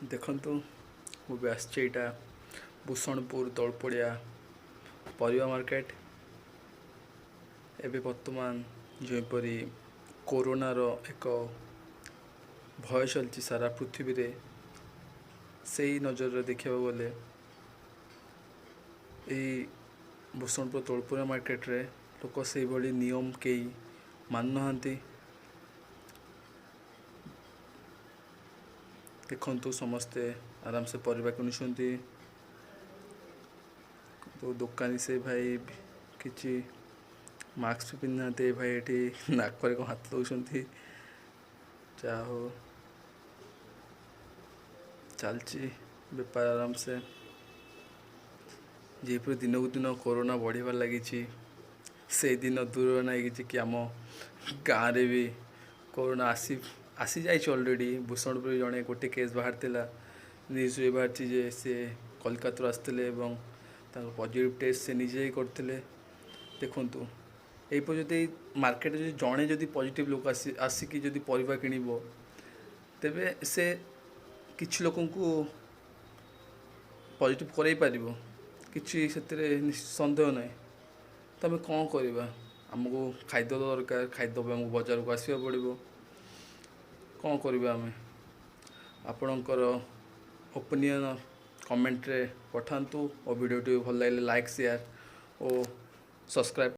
ଦେଖନ୍ତୁ, ମୁଁ ବି ଆସିଛି। ଏଇଟା ଭୂଷଣପୁର ଦୋଳପଡ଼ିଆ ପରିବା ମାର୍କେଟ। ଏବେ ବର୍ତ୍ତମାନ ଯେଉଁପରି କୋରୋନାର ଏକ ଭୟ ଚାଲିଛି ସାରା ପୃଥିବୀରେ, ସେଇ ନଜରରେ ଦେଖିବାକୁ ଗଲେ ଏଇ ଭୂଷଣପୁର ଦୋଳପଡ଼ିଆ ମାର୍କେଟରେ ଲୋକ ସେଇଭଳି ନିୟମ କେହି ମାନୁନାହାନ୍ତି। ଦେଖନ୍ତୁ, ସମସ୍ତେ ଆରାମସେ ପରିବା କିଣୁଛନ୍ତି। ଦୋକାନୀ ସେ ଭାଇ କିଛି ମାସ୍କ ବି ପିନ୍ଧିନାହାନ୍ତି। ଏ ଭାଇ ଏଠି ନାକରେ କଣ ହାତ ଦଉଛନ୍ତି। ଯାହା ହଉ, ଚାଲିଛି ବେପାର ଆରାମସେ। ଯେପରି ଦିନକୁ ଦିନ କରୋନା ବଢ଼ିବାରେ ଲାଗିଛି, ସେଇଦିନ ଦୂର ନାହିଁ କିଛି କି ଆମ ଗାଁରେ ବି କରୋନା ଆସିଯାଇଛି ଅଲରେଡ଼ି। ଭୂଷଣପୁରରେ ଜଣେ ଗୋଟେ କେସ୍ ବାହାରିଥିଲା। ନ୍ୟୁଜ୍ରେ ବାହାରିଛି ଯେ ସେ କଲିକତାରୁ ଆସିଥିଲେ ଏବଂ ତାଙ୍କ ପଜିଟିଭ୍ ଟେଷ୍ଟ ସେ ନିଜେ ହିଁ କରିଥିଲେ। ଦେଖନ୍ତୁ, ଏହିପରି ଯଦି ମାର୍କେଟରେ ଯଦି ଜଣେ ଯଦି ପଜିଟିଭ୍ ଲୋକ ଆସିକି ଯଦି ପରିବା କିଣିବ, ତେବେ ସେ କିଛି ଲୋକଙ୍କୁ ପଜିଟିଭ୍ କରାଇ ପାରିବ, କିଛି ସେଥିରେ ସନ୍ଦେହ ନାହିଁ। ତ ଆମେ କ'ଣ କରିବା? ଆମକୁ ଖାଦ୍ୟ ଦରକାର। ଖାଦ୍ୟ ପାଇଁ ଆମକୁ ବଜାରକୁ ଆସିବାକୁ ପଡ଼ିବ। କ'ଣ କରିବା ଆମେ? ଆପଣଙ୍କର ଓପିନିଅନ୍ କମେଣ୍ଟରେ ପଠାନ୍ତୁ ଓ ଭିଡ଼ିଓଟି ଭଲ ଲାଗିଲେ ଲାଇକ୍, ସେୟାର ଓ ସବସ୍କ୍ରାଇବ୍।